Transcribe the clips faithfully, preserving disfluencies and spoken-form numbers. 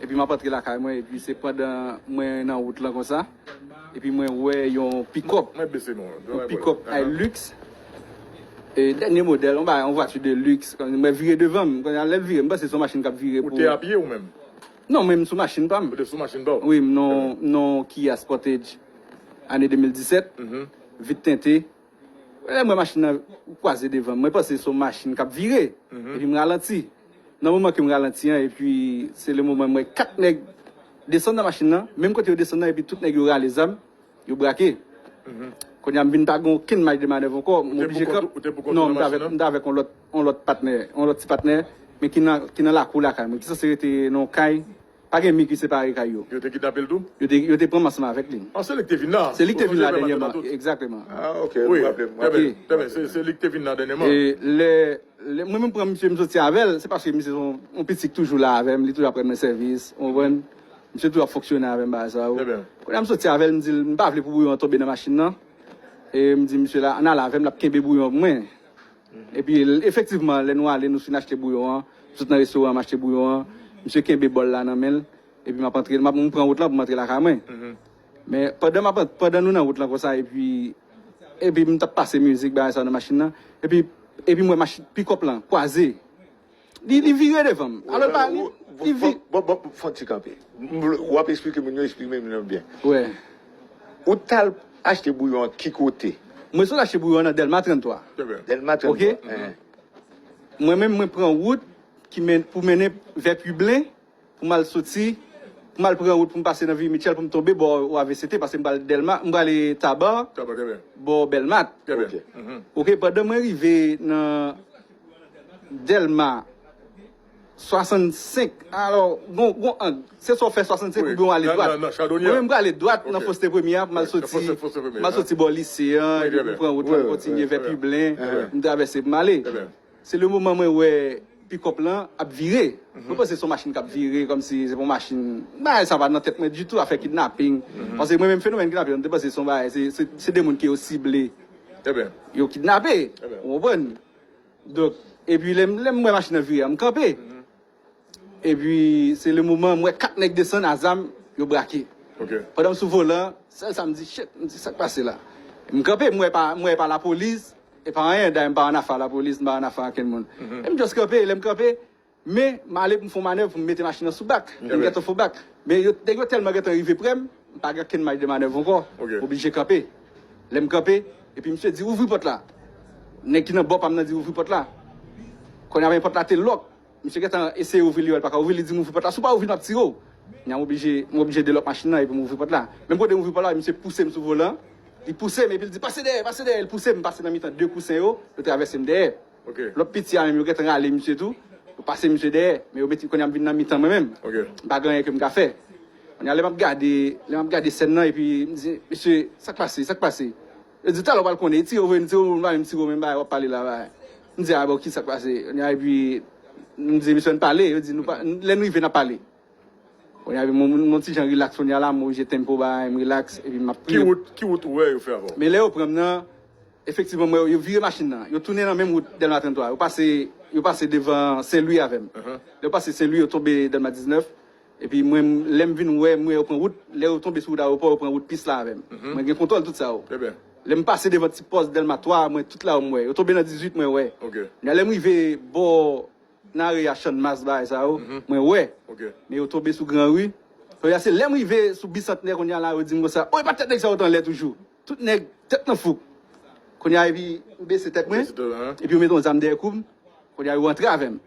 Epi m ap antre lakay mwen, epi se pandan mwen nan wout lan konsa, epi mwen wè yon pikòp, Mwen bese non. yon pikòp Hilux. E dènye modèl, yon bagay, yon vwati de luxe. Mwen vire devan m, kounye a lè l vire, m panse se yon machin k ap vire Ou pou te apye ou menm? Non, men m sou machin pa m. Ou te sou machin pa w? Wi, m non, non Kia Sportage, ane de mil disèt, vit tente. Lè m wè machin nan kwaze devan m, mwen panse se yon machin k ap vire. Epi m ralanti. Nan moman ke m ralanti an, epi se le moman m wè kat nèg desann nan machin nan, menm kote yo desann nan, epi tout nèg yo rale zam, yo brake. Kounye a m vin pa gen okenn maj de manèv ankò, m Ou te oblije pou kont- kanpe. ou te pou kont Non, ou m nan t avèk, machin nan? m t avèk yon lòt, yon lòt patnè, yon lòt ti patnè, men ki nan, ki nan lakou lakay mwen, ki sanse rete nan yon kay, pa gen mi ki separe kay yo. Yo te kidnape l tou? Yo te, yo te pran m ansanm avèk li. An se li k te vin la? Se li k te vin la Ou sonje dènyèman, tout? Egzakteman. Ah, ok, Wi, m raple m, m trè raple byen, m. Trè byen. Se, se li k te vin la dènyèman. E lè, lè mwen menm pran misye, m soti avè l, se paske misye se yon, yon pitit ki toujou la avè m, li toujou ap rann mwen sèvis, ou konprann? Misye toujou ap fonksyone avè m bagay sa yo. Trè byen. Kounye a m soti avè l, m di l, m pa vle pou bouyon an tonbe nan machin nan. E m di misye la, ann ale avè m, l ap kenbe bouyon an pou mwen. Epi l- efektivman, lè nou ale, nou fin achte bouyon an, m sot nan restoran, m achte bouyon an, misye kenbe bòl la nan men l, epi m ap antre, m ap m pran wout lan pou m antre lakay mwen. Men pandan m ap, pandan nou nan wout lan konsa, epi, epi m t ap pase mizik, bagay sa nan machin nan, epi, epi m wè machin, pikòp lan, kwaze. Li, li vire devan m. Alò, l pa, li, li vi- Bon, bon, bon, fon ti kanpe. M vle- W ap eksplike moun yo, eksplike moun yo byen. Wè. Ou t al achte bouyon an ki kote? Mwen sot achte bouyon nan Dèlma trannntwa. Trè byen. Dèlma Ok. trannntwa. Hein. Mwen menm, mwen pran wout ki men, pou mennen vè Piblen, pou m al soti, pou m al pran wout pou m pase nan Vivi Mitchell pou m tonbe bò O A V C T, paske m pral Dèlma, m prale Taba, Taba, trè byen. Bò Bèlmat. Trè byen. Ok. Mhm. Ok, pandan mwen rive nan Dèlma swasannsenk, alò, gon, gon ang, se swa w fè swasannsenk Wi, oubyen w ale nan- dwat. nan- nan Chardonnier. Mwen menm m prale dwat nan Ok. Fos Te Premye a, pou m al Wi, nan soti, Fos Te- Fos Te Premye, m al hein. soti bò lise an, Wi, epi trè m byen. pran wout Wi, lan, wi, kontinye wi, vè wi. Piblen, Trè byen. m travèse pou m ale. Trè byen. Se le moman mwen wè pikòp lan ap vire. Mwen panse se yon machin k ap vire, kòmsi se pa yon machin. Bagay sa pa nan tèt mwen ditou, afè kidnaping. Paske mwen menm fenomèn kidnaping, mwen te panse se yon bagay, se, se, se de moun ke yo sible. Trè byen. Yo kidnape. Trè byen. Ou konprann? Donk, epi lè m, lè m wè machin nan vire a, m kanpe. Epi se le moman m wè kat nèg desann a zam, yo brake. Ok. Pandan m sou volan, sèl sa m di, shit, m di, sa k pase la? M kanpe, m wè pa, m wè pa lapolis, e pa anyen, dayè m pa ann afè a lapolis, m pa ann afè a okenn moun. E m just kanpe, lè m kanpe, men m ale pou m fè yon manèv pou m mete machin nan sou bak, pou m gentan fè yon bak. Men yo, nèg yo tèlman gentan rive prè m, m pa gen okenn maj de manèv ankò. Ok. M oblije kanpe. Lè m kanpe, epi misye di, ouvri pòt la. Nèg ki nan bò pa m nan di, ouvri pòt la. Kounye a men pòt la te lòk. Misye gentan eseye ouvri li, wè l pa ka ouvri, li di m ouvri pòt la. Si w pa ouvri, m ap tire w. Kounye a m oblije, m oblije delòk machin nan epi m ouvri pòt la. Menm kote m ouvri pòt la, misye pouse m sou volan. Li pouse m epi l di, pase dèyè, pase dèyè. Li pouse m, m pase nan mitan de kousen yo, yo travèse m dèyè. Ok. Lòt piti a menm, yo gentan rale misye tou. Yo pase misye dèyè. Men yo mete, kounye a m vin nan mitan mwen menm. Ok. M pa gen anyen ke m ka fè. Kounye a lè m ap gade, lè m ap gade sèn nan, epi m di, mesye, sa k pase, sa k pase? Yo di, talè w pral konnen, e tire w vre, m tire w, m pa menm tire w, menm bagay w ap pale la, bagay. M di, a bon, ki sa k pase? Kounye a, epi, m di, mesye, ann pale. Yo di, nou pa, lè n rive, n ap pale. Kounye a, epi, mwen, mwen, mwen ti jan rilaks, kounye a la, mwen oblije tempo, bagay, m rilaks, epi m ap Ki wout, ki wout ou wè yo fè avè w? Men lè yo pran m nan, efektivman, mwen, yo vire machin nan. Yo tounen nan menm wout Dèlma trannntwa. Yo pase, yo pase devan Sen Lwi avè m. Lè yo pase Sen Lwi, yo tonbe Dèlma diznèf. Epi mwen, lè m vin wè, m wè yo pran wout, lè yo tonbe sou wout ayewopò, yo pran wout pis la avè m. Mwen gen kontwòl tout sa yo. Trè byen. Lè m pase devan ti pòs Dèlma twa, mwen tout la yo m wè. Yo tonbe nan dizuit, mwen wè. Ok. Lè m rive bò nan area Channmas, bagay sa yo, mwen wè. Ok. Men yo tonbe sou Gran Ri. Kounye a, se lè m rive sou Bisantnè, kounye a la, yo di m konsa, o, e pa tèt nèg sa yo t anlè toujou. Tout nèg, tèt nan fouk. Kounye a, epi m bese tèt mwen, Bese tèt, hein? epi yo mete yon zam dèyè kou m. Kounye a, yo antre avè m.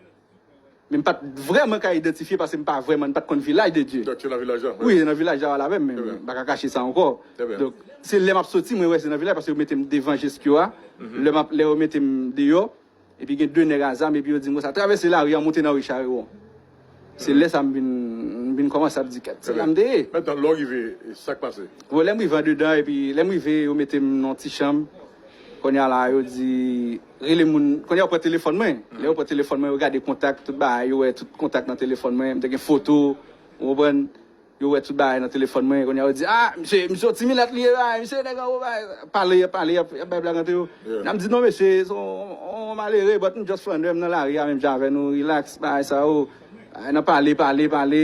Men m pa t vrèman ka idantifye paske m pa vrèman, m pa t konn Vilaj de Dye. Donk, se nan vilaj la? Wi, nan vilaj la, la menm, men Trè byen. m pa ka kache sa ankò. Trè byen. Donk, se lè m ap soti, mwen wè se nan vilaj, paske yo mete m devan Jeskyo a. Lè m ap, lè yo mete m deyò, epi gen de nèg a zam, epi yo di m konsa, travèse lari a, monte nan ri Charewon. Se lè sa m vin, m vin kòmanse ap di, kèt, se la m te ye. Mentnan, lè w rive, sa k pase? Bon, lè m rive andedan, epi lè m rive, yo mete m nan yon ti chanm. Kounye a la, yo di, rele moun, kounye a yo pran telefòn mwen. Lè yo pran telefòn mwen, yo gade kontak, tout bagay, yo wè tout kontak nan telefòn mwen, m te gen foto, ou konprann? Yo wè tout bagay nan telefòn mwen, kounye a yo di, a, misye, misye yon ti milat li ye, bagay, misye nèg anwo, bagay, pale, y ap pale, y ap, y ap bay blag ant yo. Kounye a m di, non, mesye, se yon, yon malere, but m just flann, m nan lari a, menm jan avè nou, rilaks, bagay sa yo. Ay, nan pale, pale, pale.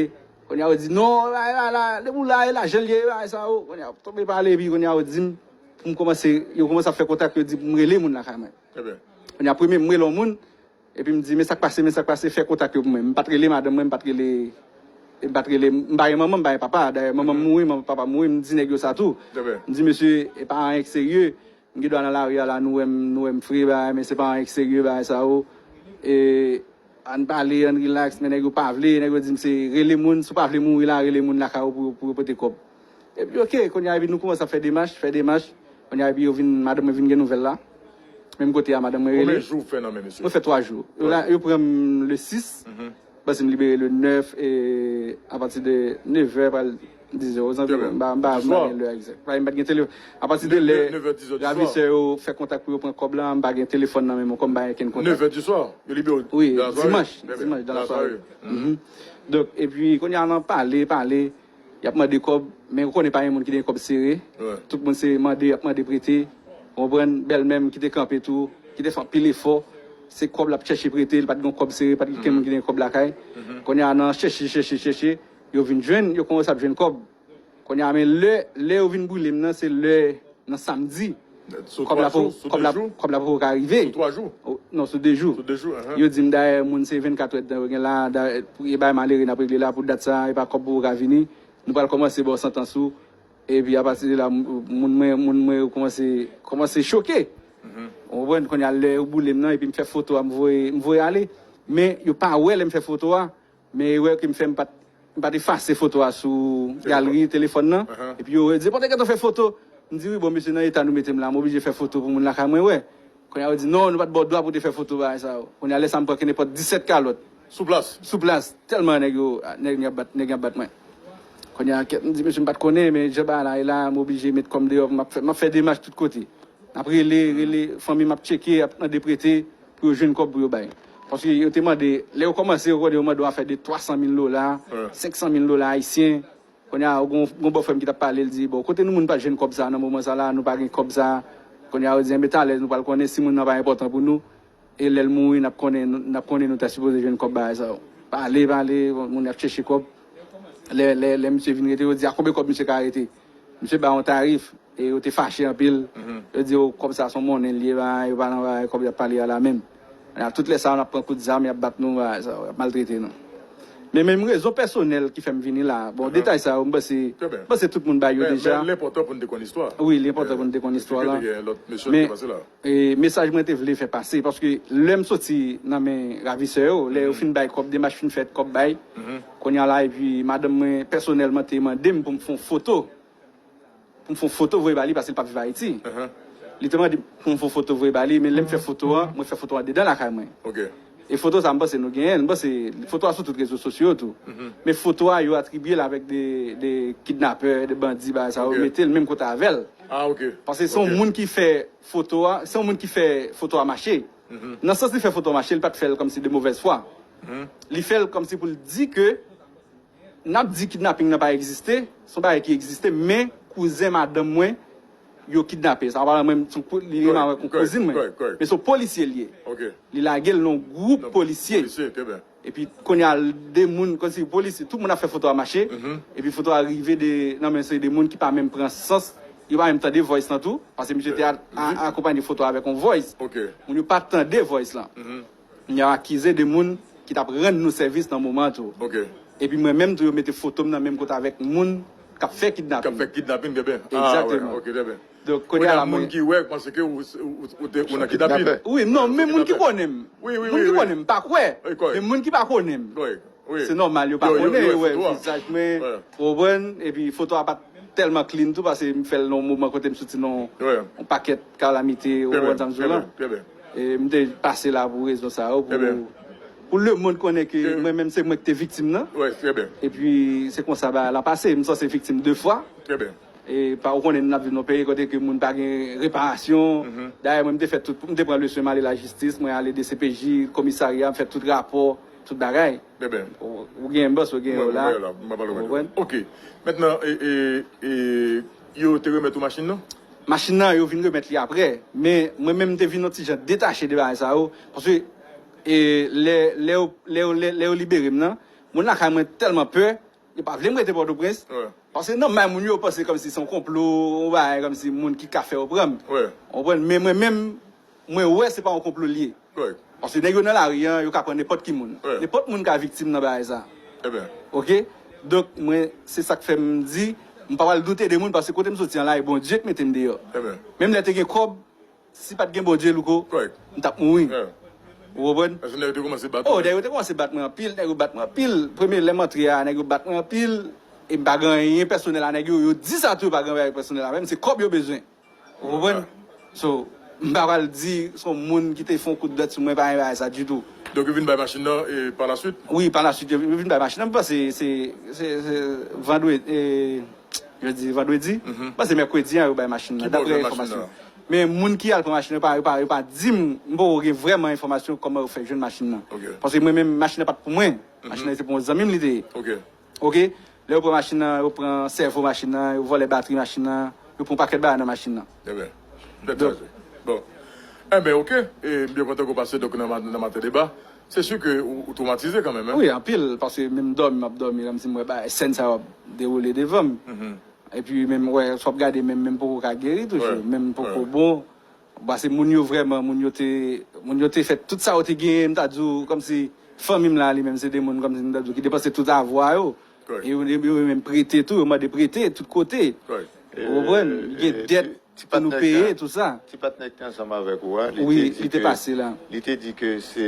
Kounye a, yo di, "Non, la, la, la, depi w la, e lajan l ye, bagay sa yo." Kounye a, tonbe pale, epi kounye a, yo di m, pou m kòmanse, yo kòmanse ap fè kontak, yo di pou m rele moun lakay mwen. Kounye a, premye, m rele yon moun, epi m di, "Men sa k pase, men sa k pase, fè kontak yo pou mwen." M pa t rele madanm mwen, m pa t rele, m pa t rele, m pa gen manman, m pa gen papa. Dayè, manman m mouri, manman papa m mouri, m di nèg yo sa tou. M di, "Mesye, e pa anyen k serye." M gen dwa nan lari a la, nou wè m, nou wè m fre, bagay, men se pa anyen k serye, bagay sa yo. E, ann pale, ann rilaks, men nèg yo pa vle, nèg yo di m se rele moun, si w pa vle mouri la, rele moun lakay ou pou, pou yo pote kòb. Epi, oke, kounye a, epi nou kòmanse ap fè demach, fè demach. Kounye a, epi yo vin, madanm mwen vin gen nouvèl la. Menm kote a, madanm mwen rele. Konbyen jou w fè nan men mesye? Mwen fè twa jou. Yo la, yo pran m le sis. Panse m libere le nèf e apati de nevè pral dizè ozanviwon. M pa, m pa, m pa gen lè egzak. M pa gen telefòn. Apati de lè ravisè yo fè kontak pou yo pran kòb la, m pa gen telefòn nan men mwen, kòm m pa gen kenn kontak. Nevè di swa, yo libere w. Wi, dimanch, dimanch dan la sware. Donk, epi kounye a nan pale, pale, y ap mande kòb, men ou konnen pa gen moun ki gen kòb sere. Tout moun se mande, y ap mande prete. Ou konprann? Bèlmè m ki te kanpe tou, ki te fè anpil efò, se kòb l ap chèche prete, li pa t gen kòb sere, pa t gen kenn moun ki te gen kòb lakay. Kounye a nan chèche, chèche, chèche, yo vin jwenn, yo kòmanse ap jwenn kòb. Kounye a men lè, lè yo vin boule m nan, se lè nan samdi. Kòb la poko, kòb la poko ka rive. Sou twa jou? Non, sou de jou. Sou de jou, enhen. Yo di m dayè moun se vennkat èdtan yo gen la, dayè, e bay malere n ap regle la pou dat sa, e pa kòb poko ka vini. Nou pral kòmanse ba w santans ou. Epi apati de la, moun mwen, moun mwen yo kòmanse, kòmanse choke. Ou konprann? Kounye a lè yo boule m nan, epi m fè foto a, m voye, m voye ale. Men yo pa wè lè m fè foto a, men erè ke m fè, m pa t, m pa t efase foto a sou galri telefòn nan. Epi yo di, "Bon, te gentan fè foto." M di, "Wi, bon, mesye, nan eta nou mete m la, m oblije fè foto pou moun lakay mwen wè." Kounye a yo di, "Non, nou pa t ba w dwa pou w te fè foto bagay sa yo." Kounye a lè sa a m pran kenenpòt disèt kalòt. Sou plas? Sou plas. Tèlman nèg yo, nèg yo ap bat, nèg yo ap bat mwen. Kounye a kèt, m di, "Mesye, m pa t konnen, men jan bagay la ye la, m oblije met kò m deyò, m ap fè, m ap fè demach tout kote." N ap rele, rele, fanmi m ap tcheke, ap mande prete pou yo jwenn kòb pou yo bay. Paske yo te mande, lè yo kòmanse, yo konnen yo mande w afè de twa san mil dola, senk san mil dola ayisyen. Kounye a, gon, gon bòfrè m ki t ap pale, l di, "Bon, kote nou moun pa jwenn kòb sa a nan moman sa la, nou pa gen kòb sa a." Kounye a, yo di, "Enben, talè, nou pral konnen si moun nan pa enpòtan pou nou. E lè l mouri, n ap konnen, n ap konnen nou ta sipoze jwenn kòb bagay sa yo." Pale, pale, bon, moun y ap chèche kòb. Lè, lè, lè misye vin rete, yo di, "A konbyen kòb misye ka rete?" Misye ba yon tarif, e yo te fache anpil. Yo di, "O, kòb sa, se yon monnen l ye, ba, yo pa nan bagay, kòb y ap pale a la menm." Kounye a, tout lè sa yo, n ap pran kout zam, y ap bat nou, bagay sa yo, y ap maltrete nou. Men menm rezon pèsonèl ki fè m vini la. Bon, detay sa yo, m panse, m panse tout moun bay yo deja. Men, men l enpòtan pou n te konn istwa. Wi, li enpòtan pou n te konn istwa la. Paske te gen lòt mesye ki te pase la. E, mesaj mwen te vle fè pase, paske lè m soti nan men ravisè yo, lè yo fin bay kòb, demach fin fèt, kòb bay, kounye a la, epi madanm mwen pèsonèlman te mande m pou m fè yon foto, pou m fè yon foto voye ba li, paske l p ap viv Ayiti. Li te mande m pou m fè yon foto voye ba li, men lè m fè foto a, mwen fè foto a anndan lakay mwen. E foto sa, m panse nou genyen l, m panse foto a sou tout rezo sosyo yo tou. Men foto a, yo atribye l avèk de, de kidnapè, de bandi, bagay sa yo, mete l menm kote avè l. Paske se yon moun ki fè foto a, se yon moun ki fè foto a mache. Nan sans li fè foto a mache, li pa t fè l kòmsi de movèz fwa. Li fè l kòmsi pou l di ke n ap di kidnaping nan pa egziste, se yon bagay ki egziste, men kouzen madanm mwen, yo kidnape. Sa pa mwen, se yon kou-, li renmen avèk yon kouzin mwen. Men se yon polisye li ye. Li lage l nan yon gwoup polisye. Epi kounye a, de moun, kòmsi polisye, tout moun ap fè foto a mache. Epi foto a rive de, nan men se de moun ki pa menm pran sans, yo pa menm tande voice lan tou, paske misye te a-, a-, akonpanye foto a avèk yon voice. Moun yo pa tande voice lan. Yo akize de moun ki t ap rann nou sèvis nan moman an tou. Epi mwen menm tou, yo mete foto m nan menm kote avèk moun k ap fè kidnaping. K ap fè kidnaping, trè byen. Egzakteman. Donk, kounye a la, moun ki wè, panse ke ou, ou, ou, ou te, ou nan kidnaping. Wi, non, men moun ki konnen m. Moun ki konnen m, pa kwè. Men moun ki pa konnen m. Se nòmal, yo pa konnen, yo wè vizaj mwen, ou konprann? Epi foto a pa t tèlman clean tou, paske m fè l nan yon moman kote m soti nan yon pakèt kalamite, ou konprann sa m di w la. E m te pase la pou rezon sa yo, pou, pou lemonn konnen ke mwen menm se mwen ki te viktim nan. Epi se konsa bagay la pase, m sanse viktim de fwa. E pa ou konnen n ap viv nan yon peyi kote ke moun pa gen reparasyon. Dayè, mwen, m te fè tout, m te pran leson, m ale lajistis, mwen ale D C P J, komisarya, m fè tout rapò, tout bagay. Ou, ou gen bòs, ou gen yo la. Ou konprann? Ok. Mentnan, e, e, e, yo te remèt ou machin nan? Machin nan, yo vin remèt li apre. Men mwen menm, m te vin yon ti jan detache de bagay sa yo. Paske, e, lè, lè yo, lè yo, lè, lè yo libere m nan, Moun lakay mwen tèlman pè, yo pa vle m rete Pòtoprens. Paske nan men moun yo, yo panse kòmsi se yon konplo, yon bagay kòmsi moun ki ka fè yo pran m. Ou konprann? Men mwen menm, mwen wè se pa yon konplo l ye. Paske nèg yo nan lari an, yo ka pran nenpòt ki moun. Nenpòt moun ka viktim nan bagay sa. Oke? Donk, mwen, se sa k fè m di, m pa pral doute de moun, paske kote m soti an la, e Bondye k mete m deyò. Menm lè te gen kòb, si pa t gen Bondye, Louko, m t ap mouri. Ou konprann? Paske nèg yo te kòmanse bat ou. Oh, nèg yo te kòmanse bat mwen anpil, nèg yo bat mwen anpil. Premye lè m antre a, nèg yo bat mwen anpil. E m pa gen anyen pèsonèl a nèg yo. Yo di sa tou, yo pa gen anyen pèsonèl avè m. Se kòb yo bezwen. Ou konprann? So, m pa pral di se yon moun ki te fè yon kout dwèt sou mwen, pa gen bagay sa ditou. Donk, yo vin bay machin nan e pa la swit? Wi, pa la swit, yo vin bay machin nan. M panse se, se, se vandredi, e, jodi, vandredi. M panse mèkredi an, yo bay machin nan, daprè enfòmasyon. Men moun ki al pran machin nan, yo pa, yo pa, yo pa di m, m poko gen vrèman enfòmasyon kòman yo fè jwenn machin nan. Paske mwen menm, machin nan pa t pou mwen. Machin nan se pou yon zanmi m li te ye. Oke. Lè yo pran machin nan, yo pran sèvo machin nan, yo vòlè batri machin nan, yo pran yon pakèt bagay nan machin nan. Ebyen, tèt chaje. Bon. Enben, oke. E m byen kontan ke w pase donk nan ma-, nan Maten Deba. Se si ke ou, ou twomatize kanmenm, en? Wi, anpil, paske menm dòmi, m ap dòmi, kòmsi m wè bagay, sèn sa yo ap dewoule devan m. Epi menm, wè, sa w ap gade, menm, menm poko ka geri toujou, menm poko bon. Paske moun yo vrèman, moun yo te, moun yo te fè tout sa yo te genyen, m ta di w, kòmsi fanmi m la, li menm, se de moun, kòmsi m ta di w, ki depanse tout avwa yo. E yo, yo menm prete tou, yo mande prete tout kote. Ou konprann? Gen dèt pou nou peye, tout sa. Ti patnè ki te ansanm avèk ou a, li te di ke, li te pase la. Li te di ke se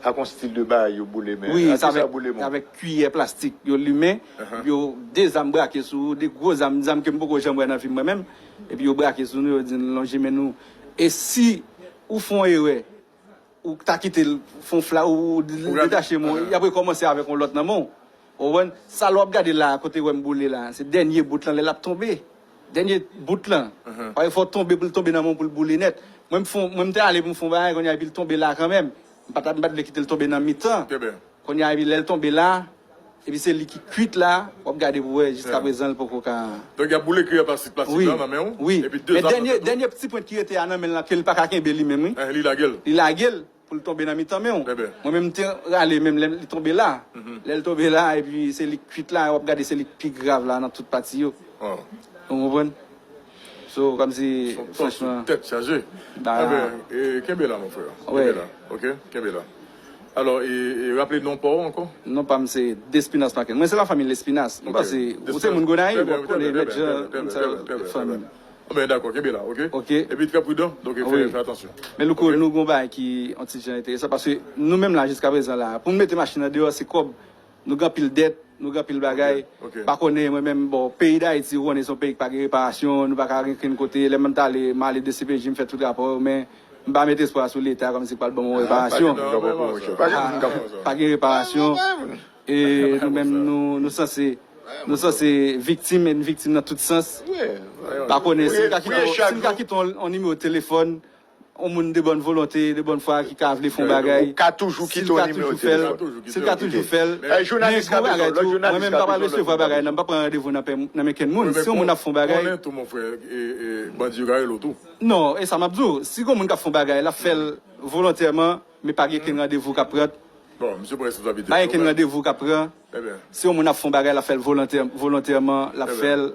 ak yon stil de bagay yo boule, men wi, a ki sa boule, mon? Avèk kiyè plastik yo limen, epi yo de zam brake sou ou, de gwo zam, zam ke m poko janm wè nan vi m mwen menm. Epi yo brake sou nou, yo di n lonje men nou. E si ou fè yon erè, ou ta kite l fè yon fla, ou, ou detache men w, y ap rekòmanse avèk yon lòt nan men w. Ou konprann? Sa lè w ap gade la, kote w wè m boule la, se dènye bout lan, lè l ap tonbe. Dènye bout lan. Paske fò w tonbe pou l tonbe nan men w, pou l boule nèt. Mwen, m fè, mwen, m te ale pou m fè yon bagay, kounye a, epi l tonbe la kanmenm. M pa t, m pa t vle kite l tonbe nan mitan. Kounye a, epi lè l tonbe la, epi se li ki kwit la, w ap gade pou wè, jiskaprezan, l poko ka. Donk, y ap boule kiyè plastik, plastik la nan men w, epi de zam nan tèt ou. Wi. Men dènye, dènye ti pwent ki rete a nan men l lan, ke li pa ka kenbe li menm, wi. Li lage l. Li lage l. Pou l tonbe nan mitan men w. Mwen menm, m te rale menm lè li tonbe la. Lè l tonbe la, epi se li k kwit la, w ap gade se li k pi grav la nan tout pati yo. Ou konprann? So, kòmsi, franchman. Tèt chaje. Enben, e, kenbe la, mon frè. Kenbe la, oke? Kenbe la. Alò, e, e, raple non pa w ankò? Non pa m se Despinas Macken. Mwen se la fanmi Lespinas. M panse, ou se moun Gonayiv, w ap konnen Mèt Jan, moun sa yo, fanmi. Bon, ben, dakò, kenbe la, oke? Oke. Epi trè pridan, donk fè, fè atansyon. Men Louko, nou gon bagay ki yon ti jan enteresan, paske nou menm la, jiskaprezan la, pou n mete machin nan deyò, se kòb, nou gen anpil dèt, nou gen anpil bagay. Pa konnen, mwen menm, bon, peyi Dayiti, ou konnen se yon peyi ki pa gen reparasyon, nou pa ka gen kenn kote. Lè m t ale, m ale D C P J, m fè tout rapò yo, men m pa met espwa sou Leta, kòmsi l pral ban m yon reparasyon. Pa gen reparasyon. E nou menm, nou, nou sanse, nou sanse viktim, e n viktim nan tout sans. Pa konnen, si m ka kite, si m ka kite yon, yon nimewo telefòn, yon moun de bòn volonte, de bòn fwa ki ka vle fè yon bagay, si l ka toujou fè l, si l ka toujou fè l. Men gon bagay tou, mwen menm m pa pral resevwa bagay, non, m pa pran randevou nan men kenn moun. Si yon moun ap fè yon bagay. Konnen tou, mon frè, e, e, bandi yo ka rele w tou. Non, e sa m ap di w, si gon moun k ap fè yon bagay, l ap fè l volontèman, men pa gen kenn randevou k ap pran. Bon, misye pran responsabilite l. Pa gen kenn randevou k ap pran. Si yon moun ap fè yon bagay, l ap fè l volontè, volontèman, l ap fè l.